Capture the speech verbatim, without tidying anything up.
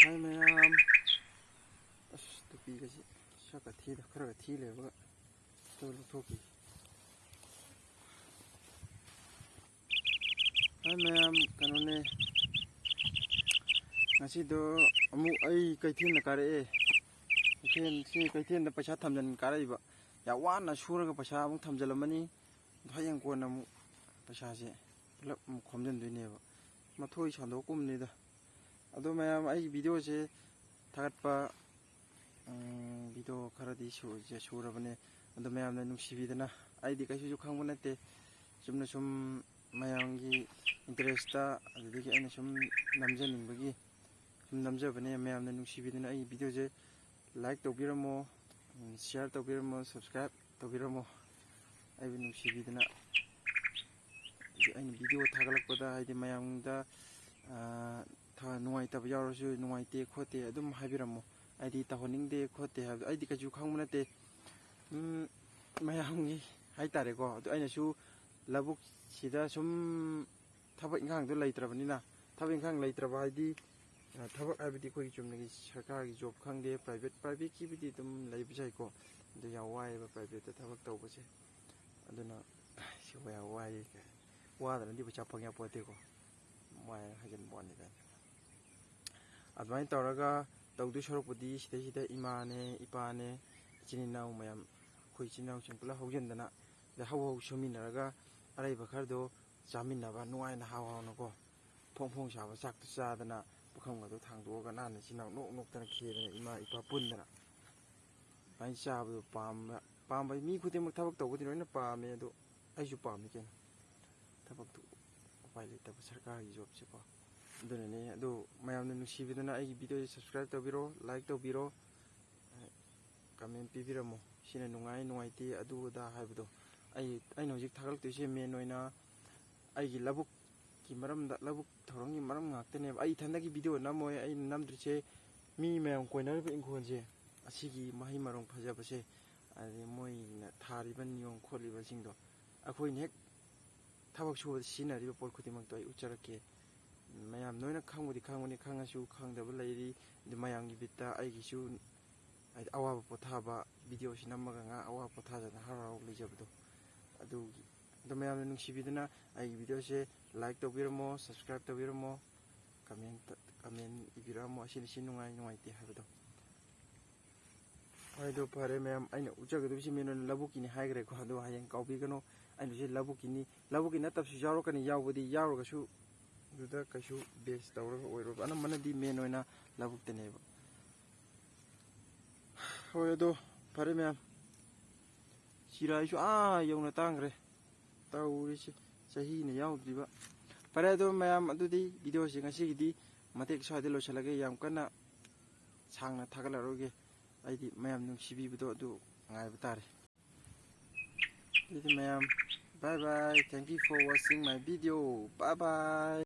ꯍꯥꯏ ꯃꯌꯥꯝ, ꯑꯁ, ꯇꯨꯄꯤꯒꯁꯦ ꯁꯛꯀ ꯊꯤꯗ, ꯈꯔꯒ ꯊꯤ ꯂꯩꯕꯒ꯫ ꯑꯗꯨ ꯂꯧꯊꯣꯛꯈꯤ꯫ ꯍꯥꯏ ꯃꯌꯥꯝ, ꯀꯩꯅꯣꯅꯦ, ꯉꯁꯤꯗꯣ ꯑꯃꯨꯛ ꯑꯩ ꯀꯩꯊꯦꯜꯗ ꯀꯥꯔꯛꯑꯦ꯫ ꯀꯩꯊꯦꯜ, ꯁꯤ ꯀꯩꯊꯦꯜꯗ ꯄꯩꯁꯥ ꯊꯝꯖꯤꯟ ꯀꯥꯔꯛꯏꯕ꯫ ꯌꯥꯝ ꯋꯥꯅ ꯁꯨꯔꯒ ꯄꯩꯁꯥ ꯑꯃꯨꯛ ꯊꯝꯖꯤꯜꯂꯝꯃꯅꯤ꯫ ꯍꯌꯦꯡ ꯀꯣꯟꯅ ꯑꯃꯨꯛ ꯄꯩꯁꯥꯁꯦ ꯄꯨꯂꯞ ꯑꯃꯨꯛ ꯈꯣꯝꯖꯤꯟꯗꯣꯏꯅꯦꯕ꯫ ꯃꯊꯣꯏ ꯁꯟꯗꯣꯛꯀꯨꯝꯕꯅꯤꯗ꯫ ꯑꯗꯣ ꯃꯌꯥꯝ, ꯑꯩꯒꯤ ꯚꯤꯗꯤꯑꯣꯁꯦ ꯊꯥꯒꯠꯄ, ꯎꯝ, ꯚꯤꯗꯤꯑꯣ ꯈꯔꯗꯤ ꯁꯨ-, ꯁꯨꯔꯕꯅꯦ꯫ ꯑꯗꯣ ꯃꯌꯥꯝꯅ ꯅꯨꯡꯁꯤꯕꯤꯗꯅ, ꯑꯩꯗꯤ ꯀꯩꯁꯨꯁꯨ ꯈꯪꯕ ꯅꯠꯇꯦ꯫ ꯆꯨꯝꯅ ꯁꯨꯝ ꯃꯌꯥꯝꯒꯤ ꯏꯟꯇꯔꯦꯁꯇ, ꯑꯗꯨꯗꯒꯤ ꯑꯩꯅ ꯁꯨꯝ ꯅꯝꯖꯅꯤꯡꯕꯒꯤ ꯁꯨꯝ ꯅꯝꯖꯕꯅꯦ꯫ ꯃꯌꯥꯝꯅ ꯅꯨꯡꯁꯤꯕꯤꯗꯨꯅ ꯑꯩꯒꯤ ꯚꯤꯗꯤꯑꯣꯁꯦ ꯂꯥꯏꯛ ꯇꯧꯕꯤꯔꯝꯃꯣ, ꯎꯝ, ꯁꯤꯌꯥꯔ ꯇꯧꯕꯤꯔꯝꯃꯣ, ꯁꯕꯁꯀ꯭ꯔꯥꯏꯞ ꯇꯧꯕꯤꯔꯝꯃꯣ꯫ ꯑꯩꯕꯨ ꯅꯨꯡꯁꯤꯕꯤꯗꯨꯅ ꯑꯩꯅ ꯚꯤꯗꯤꯑꯣ ꯊꯥꯒꯠꯂꯛꯄꯗ, ꯍꯥꯏꯗꯤ, ꯃꯌꯥꯝꯗ, ꯑꯥ, ꯊ-, ꯅꯨꯡꯉꯥꯏꯇꯕ ꯌꯥꯎꯔꯁꯨ, "ꯅꯨꯡꯉꯥꯏꯇꯦ ꯈꯣꯠꯇꯦ" ꯑꯗꯨꯝ ꯍꯥꯏꯕꯤꯔꯝꯃꯣ꯫ ꯑꯩꯗꯤ ꯇꯧꯍꯟꯅꯤꯡꯗꯦ ꯈꯣꯠꯇꯦ ꯍꯥꯏꯕꯗꯣ ꯑꯩꯗꯤ ꯀꯩꯁꯨ ꯈꯪꯕ ꯅꯠꯇꯦ꯫ ꯎꯝ, ꯃꯌꯥꯝꯒꯤ ꯍꯥꯏꯇꯥꯔꯦꯀꯣ꯫ ꯑꯗꯨ ꯑꯩꯅꯁꯨ ꯂꯧꯕꯨꯛꯁꯤꯗ ꯁꯨꯝ ꯊꯕꯛ ꯏꯪꯈꯥꯡꯗꯣ ꯂꯩꯇ꯭ꯔꯕꯅꯤꯅ, ꯊꯕꯛ ꯏꯪꯈꯥꯡ ꯂꯩꯇ꯭ꯔꯕ ꯍꯥꯏꯗꯤ, ꯑ, ꯊꯕꯛ ꯍꯥꯏꯕꯗꯤ ꯑꯩꯈꯣꯏꯒꯤ ꯆꯨꯝꯅꯒꯤ ꯁꯔꯀꯥꯔꯒꯤ ꯖꯣꯕ ꯈꯪꯗꯦ, ꯄ꯭ꯔꯥꯏꯚꯦꯠ, ꯄ꯭ꯔꯥꯏꯚꯦꯠꯀꯤꯕꯨꯗꯤ ꯑꯗꯨꯝ ꯂꯩꯕꯁꯨ ꯌꯥꯏꯀꯣ꯫ ꯑꯗꯨ ꯌꯥꯝ ꯋꯥꯏꯑꯦꯕ ꯄ꯭ꯔꯥꯏꯚꯦꯠꯇ ꯊꯕꯛ ꯇꯧꯕꯁꯦ꯫ ꯑꯗꯨꯅ ꯁꯤ ꯌꯥꯝ ꯋꯥꯏꯑꯦ꯫ ꯋꯥꯗꯅꯗꯤ ꯄꯩꯁꯥ ꯐꯪ ꯌꯥꯄꯣꯠꯇꯦꯀꯣ꯫ ꯋꯥꯏ ꯍꯥꯏꯖꯟꯕ ꯋꯥꯅꯤꯗ꯫ ꯑꯗꯨꯃꯥꯏꯅ ꯇꯧꯔꯒ ꯇꯧꯗꯣꯏ ꯁꯔꯨꯛꯄꯨꯗꯤ ꯁꯤꯗꯩꯁꯤꯗ ꯏꯃꯥꯅꯦ, ꯏꯄꯥꯅꯦ, ꯏꯆꯤꯟ ꯏꯅꯥꯎ ꯃꯌꯥꯝ, ꯑꯩꯈꯣꯏ ꯏꯆꯤꯟ ꯏꯅꯥꯎꯁꯤꯡ ꯄꯨꯂꯞ ꯍꯧꯖꯤꯟꯗꯅ, ꯁꯤꯗ ꯍꯧ ꯍꯧ ꯁꯨꯃꯤꯟꯅꯔꯒ ꯑꯔꯩꯕ ꯈꯔꯗꯣ ꯆꯥꯃꯤꯟꯅꯕ, ꯅꯨꯡꯉꯥꯏꯅ ꯍꯥꯎ ꯍꯥꯎꯅꯀꯣ, ꯐꯣꯡ ꯐꯣꯡ ꯁꯥꯕ ꯆꯥꯛꯇꯨ ꯆꯥꯗꯅ, ꯄꯨꯈꯝꯒꯗꯣ ꯊꯥꯡꯗꯣꯛꯑꯒ ꯅꯥꯟꯅ ꯏꯆꯤꯟ ꯏꯅꯥꯎ ꯅꯣꯛ ꯅꯣꯛꯇꯅ ꯈꯦꯗꯅ, ꯏꯃꯥ ꯏꯄꯥ ꯄꯨꯟꯗꯅ ꯑꯗꯨꯃꯥꯏꯅ ꯆꯥꯕꯗꯣ ꯄꯥꯝꯕ, ꯄꯥꯝꯕ ꯃꯤ ꯈꯨꯗꯤꯡꯃꯛ ꯊꯕꯛ ꯇꯧꯕꯗꯤ ꯂꯣꯏꯅ ꯄꯥꯝꯃꯦ꯫ ꯑꯗꯣ ꯑꯩꯁꯨ ꯄꯥꯝꯃꯤ ꯀꯩꯅꯣ, ꯊꯕꯛꯇꯨ ꯎꯄꯥꯏ ꯂꯩꯇꯕ ꯁꯔꯀꯥꯔꯒꯤ ꯖꯣꯕꯁꯦꯀꯣ꯫ ꯑꯗꯨꯅꯅꯦ꯫ ꯑꯗꯨ ꯃꯌꯥꯝꯅ ꯅꯨꯡꯁꯤꯕꯤꯗꯅ ꯑꯩꯒꯤ ꯚꯤꯗꯤꯑꯣꯁꯦ ꯁꯕꯁꯀ꯭ꯔꯥꯏꯕ ꯇꯧꯕꯤꯔꯣ, ꯂꯥꯏꯛ ꯇꯧꯕꯤꯔꯣ, ꯀꯃꯦꯟ ꯄꯤꯕꯤꯔꯝꯃꯣ꯫ ꯁꯤꯅ ꯅꯨꯡꯉꯥꯏ, ꯅꯨꯡꯉꯥꯏꯇꯦ, ꯑꯗꯨ ꯑꯗꯥ ꯍꯥꯏꯕꯗꯣ ꯑꯩ ꯑꯩꯅ ꯍꯧꯖꯤꯛ ꯊꯥꯒꯠꯂꯛꯇꯣꯏꯁꯦ ꯃꯦꯟ ꯑꯣꯏꯅ ꯑꯩꯒꯤ ꯂꯧꯕꯨꯛꯀꯤ ꯃꯔꯝꯗ, ꯂꯧꯕꯨꯛ ꯊꯧꯔꯝꯒꯤ ꯃꯔꯝ ꯉꯥꯛꯇꯅꯦꯕ꯫ ꯑꯩ ꯏꯊꯟꯗꯒꯤ ꯚꯤꯗꯤꯑꯣ ꯅꯝꯃꯣꯏ꯫ ꯑꯩꯅ ꯅꯝꯗ꯭ꯔꯤꯁꯦ ꯃꯤ ꯃꯌꯥꯝ ꯀꯣꯏꯅꯔꯤꯕ ꯏꯪꯈꯣꯜꯁꯦ, ꯑꯁꯤꯒꯤ ꯃꯍꯩ ꯃꯔꯣꯡ ꯐꯖꯕꯁꯦ, ꯑꯗꯩ ꯃꯣꯏꯅ ꯊꯥꯔꯤꯕ ꯅꯤꯌꯣꯝ ꯈꯣꯠꯂꯤꯕꯁꯤꯡꯗꯣ, ꯑꯩꯈꯣꯏꯅ ꯍꯦꯛ ꯊꯕꯛ ꯁꯨꯕꯗ ꯁꯤꯖꯤꯟꯅꯔꯤꯕ ꯄꯣꯠ ꯈꯨꯗꯤꯡꯃꯛꯇꯣ ꯑꯩ ꯎꯠꯆꯔꯛꯀꯦ꯫ ꯃꯌꯥꯝ ꯂꯣꯏꯅ ꯈꯪꯕꯨꯗꯤ ꯈꯪꯕꯅꯤ, ꯈꯪꯉꯁꯨ ꯈꯪꯗꯕ ꯂꯩꯔꯤ꯫ ꯑꯗꯨ ꯃꯌꯥꯝꯒꯤ ꯕꯤꯠꯇ ꯑꯩꯒꯤꯁꯨ, ꯍꯥꯏꯗꯤ, ꯑꯋꯥꯕ ꯄꯣꯊꯥꯕ, ꯚꯤꯗꯤꯑꯣꯁꯤ ꯅꯝꯃꯒ ꯉꯥꯏꯍꯥꯛ ꯑꯋꯥꯕ ꯄꯣꯊꯥꯖꯅ ꯍꯔꯥꯎ ꯍꯔꯥꯎ ꯂꯩꯖꯕꯗꯣ꯫ ꯑꯗꯨꯒꯤ, ꯑꯗꯣ ꯃꯌꯥꯝꯅ ꯅꯨꯡꯁꯤꯕꯤꯗꯨꯅ ꯑꯩꯒꯤ ꯚꯤꯗꯤꯑꯣꯁꯦ like ꯇꯧꯕꯤꯔꯝꯃꯣ, subscribe ꯇꯧꯕꯤꯔꯝꯃꯣ, comment, comment ꯏꯕꯤꯔꯛꯑꯝꯃꯣ, ꯑꯁꯤꯅ ꯁꯤ ꯅꯨꯡꯉꯥꯏ ꯅꯨꯡꯉꯥꯏꯇꯦ ꯍꯥꯏꯕꯗꯣ꯫ ꯍꯣꯏ, ꯑꯗꯨ ꯐꯔꯦ ꯃꯌꯥꯝ, ꯑꯩꯅ ꯎꯠꯆꯒꯗꯕꯁꯤ ꯃꯦꯟ ꯑꯣꯏꯅ ꯂꯧꯕꯨꯛꯀꯤꯅꯤ ꯍꯥꯏꯈ꯭ꯔꯦꯀꯣ, ꯑꯗꯨ ꯍꯌꯦꯡ ꯀꯥꯎꯕꯤꯒꯅꯨ꯫ ꯑꯩꯅ ꯍꯧꯖꯤꯛ ꯂꯧꯕꯨꯛꯀꯤꯅꯤ, ꯂꯧꯕꯨꯛꯀꯤ ꯅꯠꯇꯕꯁꯨ ꯌꯥꯎꯔꯛꯀꯅꯤ, ꯌꯥꯎꯕꯗꯤ ꯌꯥꯎꯔꯒꯁꯨ ꯑꯗꯨꯗ ꯀꯩꯁꯨ base ꯇꯧꯔꯒ ꯑꯣꯏꯔꯣꯏꯕ, ꯑꯅꯝꯕꯅꯗꯤ ꯃꯦꯟ ꯑꯣꯏꯅ ꯂꯧꯕꯨꯛꯇꯅꯦꯕ꯫ ꯍꯣꯏ, ꯑꯗꯣ ꯐꯔꯦ ꯃꯌꯥꯝ, ꯆꯤꯔꯥꯏꯁꯨ ꯑꯥ ꯌꯧꯅ ꯇꯥꯡꯈ꯭ꯔꯦ ꯇꯧꯔꯤꯁꯦ, ꯆꯍꯤꯅ ꯌꯥꯎꯗ꯭ꯔꯤꯕ꯫ ꯐꯔꯦ, ꯑꯗꯣ ꯃꯌꯥꯝ, ꯑꯗꯨꯗꯤ ꯚꯤꯗꯤꯑꯣꯁꯦ ꯉꯁꯤꯒꯤꯗꯤ ꯃꯇꯦꯛ ꯁ꯭ꯋꯥꯏꯗ ꯂꯣꯏꯁꯤꯜꯂꯒꯦ, ꯌꯥꯝ ꯀꯟꯅ ꯁꯥꯡꯅ ꯊꯥꯒꯠꯂꯔꯣꯏꯒꯦ꯫ ꯑꯩꯗꯤ ꯃꯌꯥꯝ ꯅꯨꯡꯁꯤꯕꯤꯕꯗꯣ ꯑꯗꯨ ꯉꯥꯏꯕ ꯇꯥꯔꯦ꯫ ꯑꯗꯨꯗꯤ ꯃꯌꯥꯝ, bye bye, thank you for watching my video, bye bye꯫